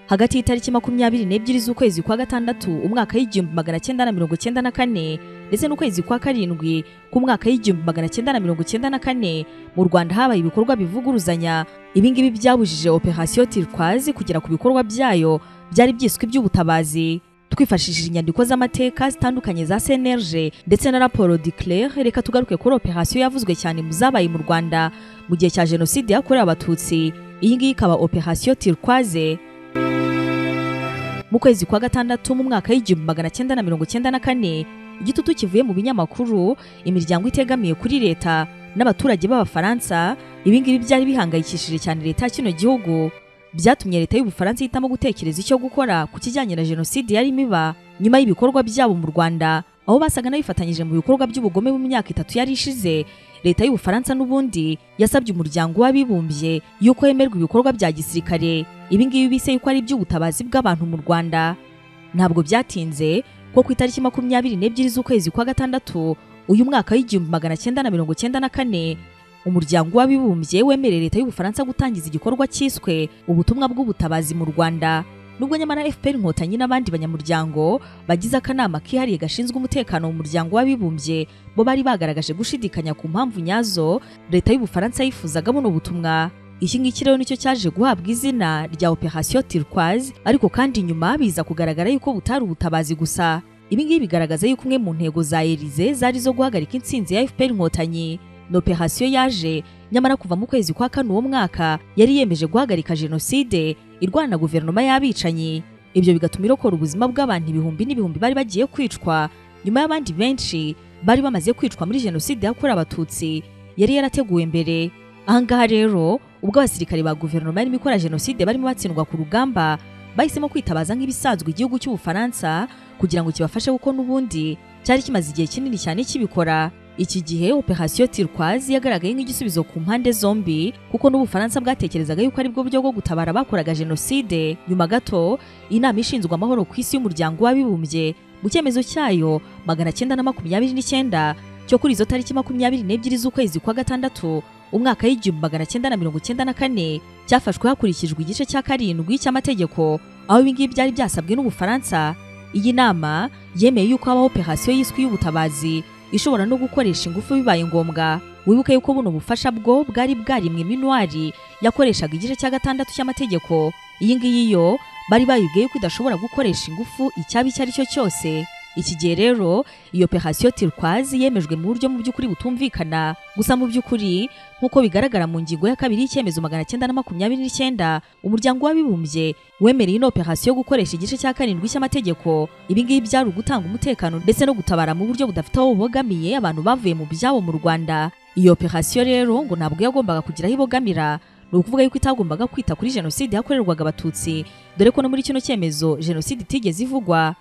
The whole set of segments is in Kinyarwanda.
Hagati y'itariki 22 z'ukwezi kwa gatandatu umwaka w'1994 ndetse n'ukwezi kwa karindwi ku mwaka w'1994 mu Rwanda habaye ibikorwa bivuguruzanya. Ibi ngibi byabujije Operation Turquoise kugera ku bikorwa byayo byari byiswe iby'ubutabazi. Twifashishije inyandiko z'amateka zitandukanye za CNRG ndetse na raporo Duclert, reka tugaruke kuri operation yavuzwe cyane mu zabaye mu Rwanda mu gihe cya Jenoside yakorewe Abatutsi. Iyi ngiyi ikaba Operation Turquoise. Mu kwezi kwa gatandatu mu mwaka w'1994, igitutu kivuye mu binyamakuru, imiryango itegamiye kuri leta n'abaturage b'Abafaransa, ibi ngibi byari bihangayikishije cyane leta kino gihugu. Byatumye leta y'Ubufaransa ihitamo gutekereza icyo gukora ku kijyanye na jenoside yari imiba nyuma y'ibikorwa byabo mu Rwanda, aho basaga n'abifatanyije mu bikorwa by'ubugome mu myaka 3 yari ishize. Leta y'Ubufaransa n'ubundi yasabye umuryango w'abibumbye yuko hemerwa ibikorwa bya gisirikare, ibi ngibi bise yuko ari iby'ubutabazi bw'abantu mu Rwanda. Ntabwo byatinze ko ku itariki 22 z'ukwezi kwa gatandatu uyu mwaka w'1994 umuryango w'abibumbye wemereye leta y'Ubufaransa gutangiza igikorwa cyiswe ubutumwa bw'ubutabazi mu Rwanda. Nubwo nyamara FPR Inkotanyi n'abandi banyamuryango bagize akanama kihariye gashinzwe umutekano mu muryango w'abibumbye bo bari bagaragaje gushidikanya ku mpamvu nyazo leta y'Ubufaransa yifuzaga buno butumwa. Iki ngiki rero nicyo cyaje guhabwa izina rya Operation Turquoise, ariko kandi nyuma biza kugaragara yuko butari ubutabazi gusa. Ibi ngibi bigaragaza yuko umwe mu ntego za Elysée zari zo guhagarika intsinzi ya FPR Inkotanyi. Ni operation yaje nyamara kuva mu kwezi kwa kane uwo mwaka yari yemeje guhagarika jenoside irwana na guverinoma y'abicanyi. Ibyo bigatuma irokora ubuzima bw'abantu ibihumbi n'ibihumbi bari bagiye kwicwa nyuma y'abandi benshi bari bamaze kwicwa muri jenoside yakorewe Abatutsi yari yarateguwe mbere. Ahangaha rero ubwo abasirikare ba guverinoma yarimo ikora jenoside barimo batsindwa ku rugamba, bahisemo kwitabaza nk'ibisanzwe igihugu cy'Ubufaransa kugira ngo kibafashe, kuko n'ubundi cyari kimaze igihe kinini cyane kibikora. Iki gihe Operation Turquoise yagaragaye nk'igisubizo ku mpande zombi, kuko n'Ubufaransa bwatekerezaga yuko ari bwo buryo bwo gutabara abakoraga jenoside. Nyuma gato inama ishinzwe amahoro ku isi y'umuryango w'abibumbye mu cyemezo cyayo 929 cyo kuri izo tariki 22 z'ukwezi kwa gatandatu umwaka w'1994 cyafashwe hakurikijwe igice cya 7 cy'amategeko, aho ibi ngibi byari byasabwe n'Ubufaransa. Iyi nama yemeye yuko habaho operation yiswe y'ubutabazi ishobora no gukoresha ingufu bibaye ngombwa. Wibuke yuko buno bufasha bwo bwari bwarimwe minuari yakoreshaga igice cya 6 cy'amategeko. Iyi ngiyi yo bari bayibwiye yuko idashobora gukoresha ingufu icyaba icyo ari cyo cyose. Iki gihe rero iyo Operation Turquoise yemejwe mu buryo mu by'ukuri butumvikana. Gusa mu by'ukuri nk'uko bigaragara mu ngingo ya 2 y'icyemezo 929, umuryango w'abibumbye wemereye ino operation yo gukoresha igice cya 7 cy'amategeko. Ibi ngibi byari ugutanga umutekano ndetse no gutabara mu buryo budafite aho bubogamiye abantu bavuye mu byabo mu Rwanda. Iyo operation rero ngo ntabwo yagombaga kugira aho ibogamira, ni ukuvuga yuko itagombaga kwita kuri jenoside yakorerwaga Abatutsi, dore ko no muri kino cyemezo jenoside itigeze ivugwa.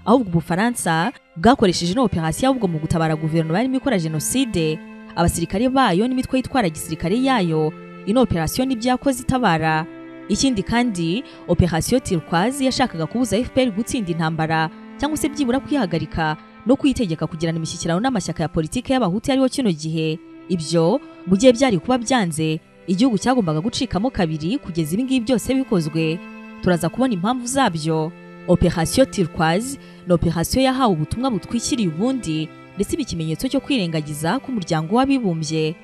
Ahubwo Ubufaransa bwakoresheje ino operation ahubwo mu gutabara guverinoma yarimo ikora jenoside, abasirikare bayo n'imitwe yitwara gisirikare yayo. Ino operation nibyo yakoze itabara. Ikindi kandi Operation Turquoise yashakaga kubuza FPR gutsinda intambara cyangwa se byibura kwihagarika no kuyitegeka kugirana imishyikirano n'amashyaka ya politike y'Abahutu yariho kino gihe. Ibyo mu gihe byari kuba byanze, igihugu cyagombaga gucikamo kabiri kugeza ibi ngibi byose bikozwe. Turaza kubona impamvu zabyo. Operation Turquoise ni operation yahawe ubutumwa butwikiriye ubundi ndetse ikimenyetso cyo kwirengagiza k'umuryango w'abibumbye.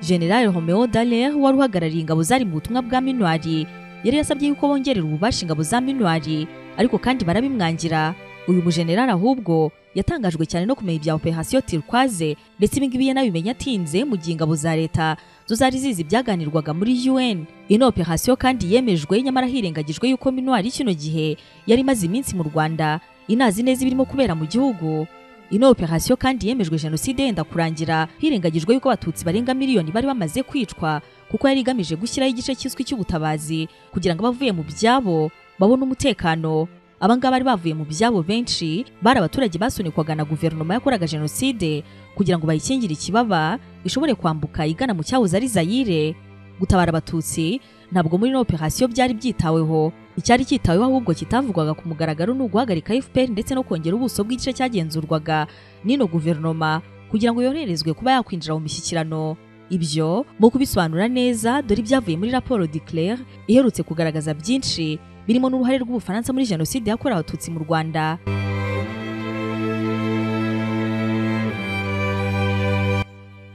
General Romeo Dallaire wari uhagarariye ingabo zari mu butumwa bwa Minuari yari yasabye yuko bongerera ububasha ingabo za Minuari, ariko kandi barabimwangira. Uyu mujenerali ahubwo yatangajwe cyane no kumenya ibya Operation Turquoise, ndetse ibi ngibi yanabimenya atinze mu gihe ingabo za leta zo zari zizi ibyaganirwaga muri UN. Ino operation kandi yemejwe nyamara hirengagijwe yuko Minuari kino gihe yari imaze iminsi mu Rwanda inazi neza ibirimo kubera mu gihugu. Ino operation kandi yemejwe jenoside yenda kurangira, hirengagijwe yuko Abatutsi barenga miliyoni bari bamaze kwicwa, kuko yari igamije gushyiraho igice cyiswe cy'ubutabazi kugira ngo abavuye mu byabo babone umutekano. Abangaba bari bavuye mu byabo benshi bari abaturage basunikwaga na guverinoma yakoraga jenoside kugira ngo bayikingire ikibaba ishobore kwambuka igana mu cyahoze ari Zaire. Gutabara Abatutsi ntabwo muri ino operation byari byitaweho. Icyari cyitaweho ahubwo kitavugwaga ku mugaragaro ni uguhagarika FPR ndetse no kongera ubuso bw'igice cyagenzurwaga n'ino guverinoma kugira ngo yoroherezwe kuba yakwinjira mu mishyikirano. Ibyo mu kubisobanura neza, dore ibyavuye muri raporo Duclert iherutse kugaragaza byinshi birimo n'uruhare rw'Ubufaransa muri jenoside yakorewe Abatutsi mu Rwanda.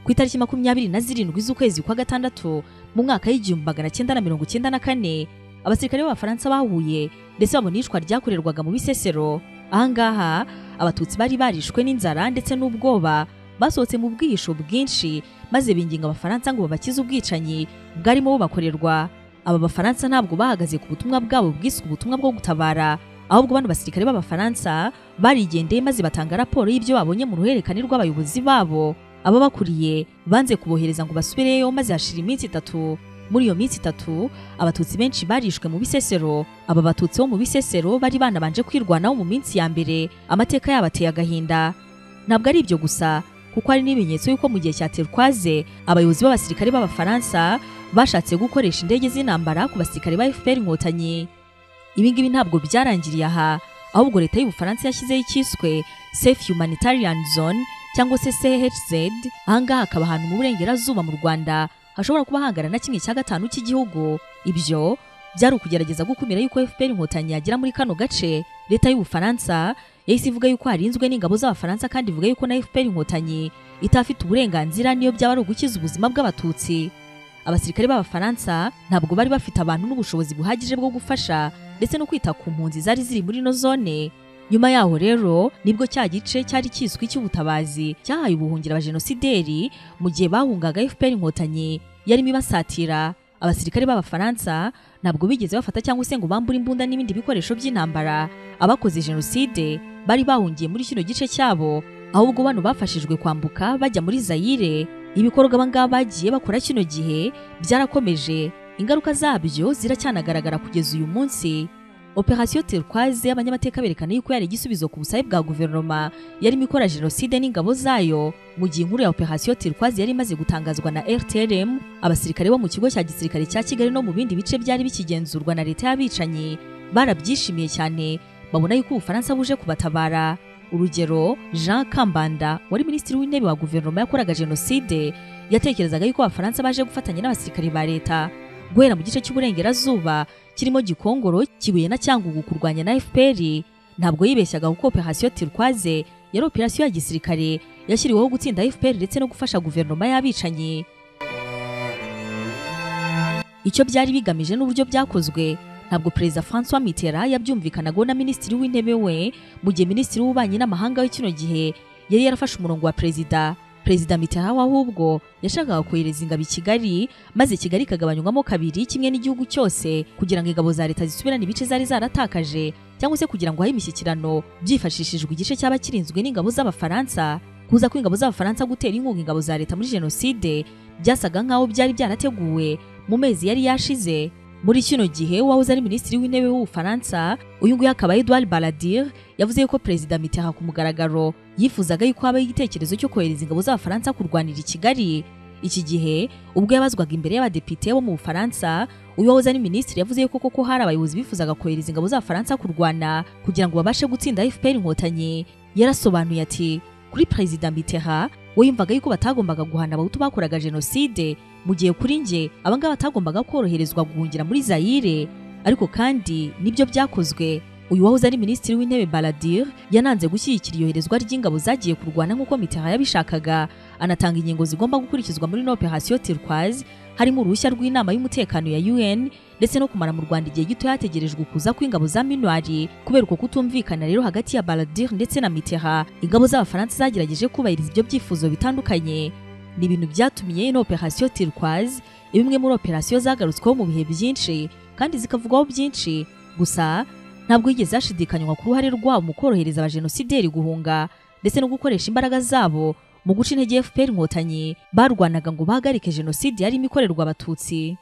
Ku itariki 27 z'ukwezi kwa gatandatu mu mwaka w'1994, abasirikare b'Abafaransa bahuye ndetse babona iyicwa ryakorerwaga mu Bisesero. Ahangaha Abatutsi bari barishwe n'inzara ndetse n'ubwoba, basohotse mu bwihisho bwinshi maze binginga Abafaransa ngo babakize ubwicanyi bwarimo bubakorerwa. Aba Bafaransa ntabwo bahagaze ku butumwa bwabo bwiswe ubutumwa bwo gutabara, ahubwo bano basirikare b'Abafaransa barigendeye maze batanga raporo y'ibyo babonye mu ruhererekane rw'abayobozi babo. Ababakuriye banze kubohereza ngo basubireyo, maze hashira iminsi 3. Muri iyo minsi 3 Abatutsi benshi barishwe mu Bisesero. Aba Batutsi bo mu Bisesero bari banabanje kwirwanaho mu minsi ya mbere, amateka yabo ateye agahinda. Ntabwo ari ibyo gusa, kuko hari n'ibimenyetso yuko mu gihe cya Turquoise abayobozi b'abasirikare b'Abafaransa bashatse gukoresha indege z'intambara ku basirikare ba FPR Inkotanyi. Ibi ngibi ntabwo byarangiriye aha, ahubwo leta y'Ubufaransa yashyizeho icyiswe Safe Humanitarian Zone cyangwa se CHZ. Ahangaha hakaba ahantu mu burengerazuba mu Rwanda hashobora kuba hangana na 1/5 cy'igihugu. Ibyo byari ukugerageza gukumira yuko FPR Inkotanyi yagera muri kano gace. Leta y'Ubufaransa yahise ivuga yuko harinzwe n'ingabo z'Abafaransa, kandi ivuga yuko na FPR Inkotanyi itafite uburenganzira niyo byaba ari ugukiza ubuzima bw'Abatutsi. Abasirikare b'Abafaransa ntabwo bari bafite abantu n'ubushobozi buhagije bwo gufasha ndetse no kwita ku mpunzi zari ziri muri ino zone. Nyuma yaho rero nibwo cya gice cyari kiswe cy'ubutabazi cyahaye ubuhungiro abajenosideri mu gihe bahungaga FPR Inkotanyi yarimo ibasatira. Abasirikare b'Abafaransa ntabwo bigeze bafata cyangwa se ngo bambure imbunda n'ibindi bikoresho by'intambara abakoze jenoside bari bahungiye muri kino gice cyabo, ahubwo bano bafashijwe kwambuka bajya muri Zaire. Ibikorwa abangaba bagiye bakora kino gihe byarakomeje, ingaruka zabyo ziracyanagaragara kugeza uyu munsi. Operation Turquoise abanyamateka berekana yuko yari igisubizo ku busabe bwa guverinoma yarimo ikora jenoside n'ingabo zayo. Mu gihe inkuru ya Operation Turquoise yari imaze gutangazwa na RTLM, abasirikare bo mu kigo cya gisirikare cya Kigali no mu bindi bice byari bikigenzurwa na leta y'abicanyi barabyishimiye cyane, babona yuko Ubufaransa buje kubatabara. Urugero, Jean Kambanda wari minisitiri w'intebe wa guverinoma yakoraga jenoside yatekerezaga yuko Abafaransa baje gufatanya n'abasirikare ba leta guhera mu gice cy'uburengerazuba kirimo Gikongoro, Kibuye na Cyangugu kurwanya na FPR. Ntabwo yibeshyaga kuko Operation Turquoise yari operation ya gisirikare yashyiriweho gutsinda FPR ndetse no gufasha guverinoma y'abicanyi. Icyo byari bigamije n'uburyo byakozwe ntabwo Perezida François Mitterrand yabyumvikanaga na minisitiri w'intebe we, mu gihe minisitiri w'ububanyi n'amahanga w'ikino gihe yari yarafashe umurongo wa perezida. Perezida Mitterrand ahubwo yashakaga kohereza ingabo i Kigali, maze Kigali ikagabanywamo kabiri kimwe n'igihugu cyose, kugira ngo ingabo za leta zisubirane ibice zari zaratakaje, cyangwa se kugira ngo habe imishyikirano byifashishijwe igice cyaba kirinzwe n'ingabo z'Abafaransa. Kuza kw'ingabo z'Abafaransa gutera inkunga ingabo za leta muri jenoside byasaga nk'aho byari byarateguwe mu mezi yari yashize. Muri kino gihe wahoze ari minisitiri w'intebe w'Ubufaransa, uyu nguyu akaba Edouard Balladur, yavuze yuko Perezida Mitterrand ku mugaragaro yifuzaga yuko habaho igitekerezo cyo kohereza ingabo z'Abafaransa kurwanira i Kigali. Iki gihe ubwo yabazwaga imbere y'abadepite bo mu Bufaransa, uyu wahoze ari minisitiri yavuze yuko koko hari abayobozi bifuzaga kohereza ingabo z'Abafaransa kurwana kugira ngo babashe gutsinda FPR Inkotanyi. Yarasobanuye ati: kuri Perezida Mitterrand we yumvaga yuko batagombaga guhana Abahutu bakoraga jenoside, mu gihe kuri nge abangaba batagombaga koroherezwa guhungira muri Zaire. Ariko kandi nibyo byakozwe. Uyu wahoze ari minisitiri w'intebe Balladur yananze gushyigikira iyoherezwa ry'ingabo zagiye kurwana nk'uko Mitterrand yabishakaga, anatanga ingingo zigomba gukurikizwa muri Operation Turquoise, harimo uruhushya rw'inama y'umutekano ya UN ndetse no kumara mu Rwanda igihe gito hategerejwe kuza kw'ingabo za MINUAR. Kubera uko kutumvikana rero hagati ya Balladur ndetse na Mitterrand, ingabo z'Abafaransa zagerageje kubahiriza ibyo byifuzo bitandukanye. Ni ibintu byatumye ino Operation Turquoise imwe muri operation zagarutsweho mu bihe byinshi kandi zikavugwaho byinshi, gusa ntabwo yigeze hashidikanywa ku ruhare rwabo mu korohereza abajenosideri guhunga ndetse no gukoresha imbaraga zabo mu guca intege FPR Inkotanyi barwanaga ngo bahagarike jenoside yarimo ikorerwa Abatutsi.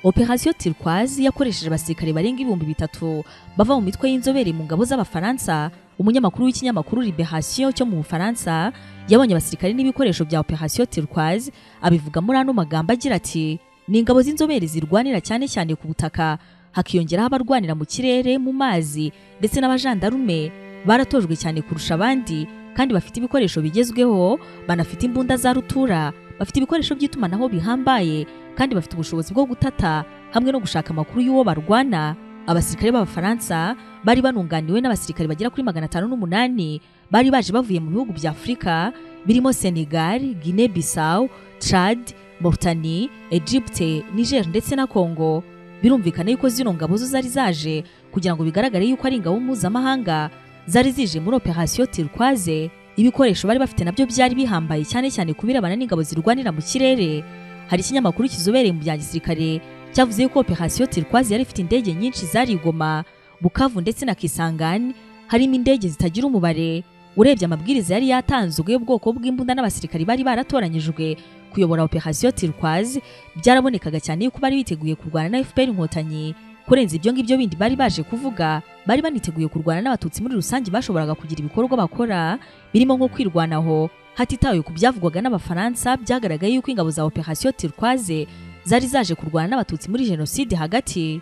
Operation Turquoise yakoresheje abasirikare barenga 3000 bava mu mitwe y'inzobere mu ngabo z'Abafaransa. Umunyamakuru w'ikinyamakuru Libération cyo mu Bufaransa yabonye abasirikare n'ibikoresho bya Operation Turquoise, abivuga muri ano magambo agira ati: ni ingabo z'inzobere zirwanira cyane cyane ku butaka, hakiyongeraho abarwanira mu kirere, mu mazi ndetse n'abajandarume baratojwe cyane kurusha abandi, kandi bafite ibikoresho bigezweho, banafite imbunda za rutura, bafite ibikoresho by'itumanaho bihambaye, kandi bafite ubushobozi bwo gutata hamwe no gushaka amakuru y'uwo barwana. Abasirikare b'Abafaransa bari banunganiwe n'abasirikare bagera kuri 508 bari baje bavuye mu bihugu bya Afurika birimo Senegal, Guinea Bissau, Chad, Mauritania, Egypte, Niger ndetse na Congo. Birumvikana yuko zino ngabo zo zari zaje kugira ngo bigaragare yuko ari ingabo mpuzamahanga zari zije muri Operation Turquoise. Ibikoresho bari bafite nabyo byari bihambaye cyane cyane kubirebana n'ingabo zirwanira mu kirere. Hari ikinyamakuru kizobereye mu bya gisirikare cyavuze yuko Operation Turquoise yari ifite indege nyinshi zari Goma, Bukavu ndetse na Kisangani, harimo indege zitagira umubare. Urebye amabwiriza yari yatanzwe y'ubwoko bw'imbunda n'abasirikari bari baratoranyijwe kuyobora Operation Turquoise, byarabonekaga cyane yuko bari biteguye kurwana na FPR Inkotanyi. Kurenza ibyo ngibyo bindi bari baje kuvuga, bari baniteguye kurwana n'Abatutsi muri rusange bashoboraga kugira ibikorwa bakora birimo nko kwirwanaho, hatitawe ku byavugwaga n'Abafaransa. Byagaragaye yuko ingabo za Operation Turquoise zari zaje kurwana n'Abatutsi muri jenoside hagati.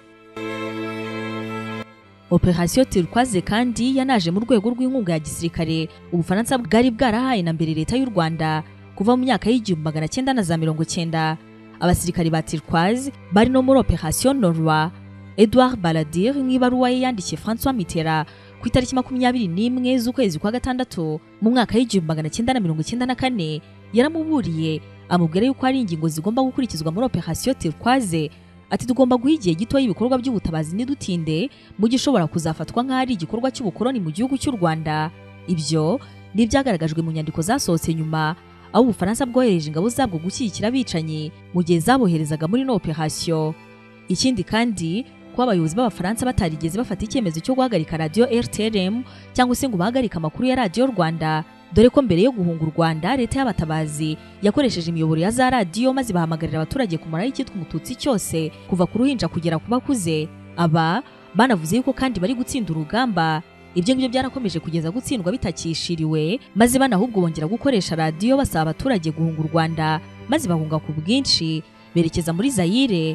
Operation Turquoise kandi yanaje mu rwego rw'inkunga ya gisirikare Ubufaransa bwari bwarahaye na mbere leta y'u Rwanda kuva mu myaka y'1990. Abasirikari ba Turquoise bari no muri Operation Norwa. Edouard Balladur mu ibaruwa ye yandikiye François Mitterrand ku itariki 21 z'ukwezi kwa gatandatu mu mwaka w'1994 yaramuburiye amubwira yuko ari ingingo zigomba gukurikizwa muri Operation Turquoise. Ati tugomba guha igihe gito y'ibikorwa by'ubutabazi ntidutinde mu gishobora kuzafatwa nk'ari igikorwa cy'ubukoloni mu gihugu cy'u Rwanda. Ibyo ni byagaragajwe mu nyandiko zasohotse nyuma aho Ubufaransa bwohereje ingabo zabwo gushyigikira abicanyi mu gihe zaboherezaga muri no operation. Ikindi kandi kuba abayobozi b'Abafaransa batarigeze bafata icyemezo cyo guhagarika radio RTLM cyangwa se ngo bahagarike amakuru ya Radio Rwanda, dore ko mbere yo guhunga u Rwanda leta y'abatabazi yakoresheje imiyoboro ya za radio maze bahamagarira abaturage kumaraho icyitwa umututsi cyose kuva ku ruhinja kugera ku bakuze. Aba banavuze yuko kandi bari gutsinda urugamba. Ibyo ngibyo byarakomeje kugeza gutsindwa bitakishiriwe, maze banahubwo bongera gukoresha radio basaba abaturage guhunga u Rwanda, maze bahunga ku bwinshi berekeza muri Zaire.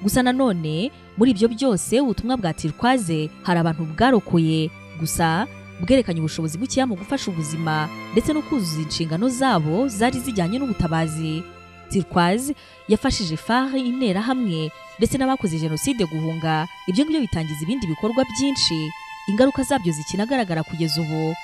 Gusa nanone muri ibyo byose ubutumwa bwa Turquoise hari abantu bwarokoye, gusa bwerekanye ubushobozi bukeya mu gufasha ubuzima ndetse no kuzuza inshingano zabo zari zijyanye n'ubutabazi. Turquoise yafashije FARG, Interahamwe ndetse n'abakoze jenoside guhunga. Ibyo ngibyo bitangiza ibindi bikorwa byinshi, ingaruka zabyo zikinagaragara kugeza ubu.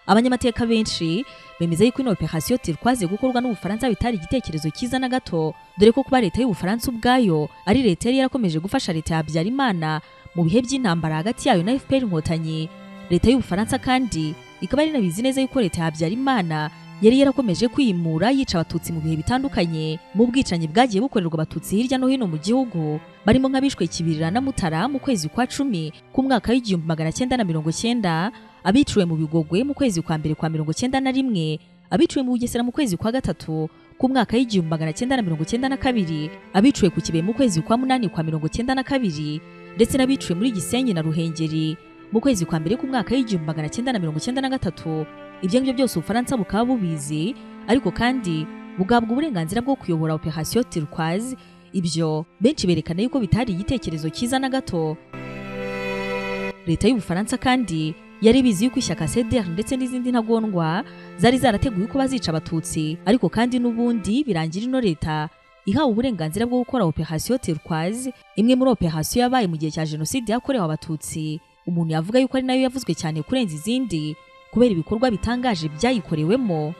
Abanyamateka benshi bemeza yuko ino Operation Turquoise gukorwa n'Ubufaransa bitari igitekerezo cyiza na gato, dore ko kuba leta y'Ubufaransa ubwayo ari leta yari yarakomeje gufasha leta ya Habyarimana mu bihe by'intambara hagati yayo na FPR Inkotanyi. Leta y'Ubufaransa kandi ikaba ari nabizi neza yuko leta ya Habyarimana yari yarakomeje kwimura yica Abatutsi mu bihe bitandukanye, mu bwicanyi bwagiye bukorerwa Abatutsi hirya no hino mu gihugu, barimo nk'abishwe Kibirira na Mutara mu kwezi kwa 10 k'umwaka w'1990, abiciwe mu Bigogwe mu kwezi kwa mbere kwa 1991, abiciwe mu Bugesera mu kwezi kwa gatatu k'umwaka w'1992, abiciwe ku Kibuye mu kwezi kwa 8 kwa 1992, ndetse n'abiciwe muri Gisenyi na Ruhengeri mu kwezi kwa mbere k'umwaka w'1993. Ibyo ngibyo byose Ubufaransa bukaba bubizi, ariko kandi bugahabwa uburenganzira bwo kuyobora Operation Turquoise. Ibyo benshi berekana yuko bitari igitekerezo cyiza na gato. Leta y'Ubufaransa kandi yari bizi yuko ishyaka CDR ndetse n'izindi ntagondwa zari zarateguye ko bazica Abatutsi, ariko kandi n'ubundi birangira ino leta ihawe uburenganzira bwo gukora Operation Turquoise, imwe muri operation yabaye mu gihe cya jenoside yakorewe Abatutsi. Umuntu yavuga yuko ari nayo yavuzwe cyane kurenza izindi kubera ibikorwa bitangaje byayikorewemo.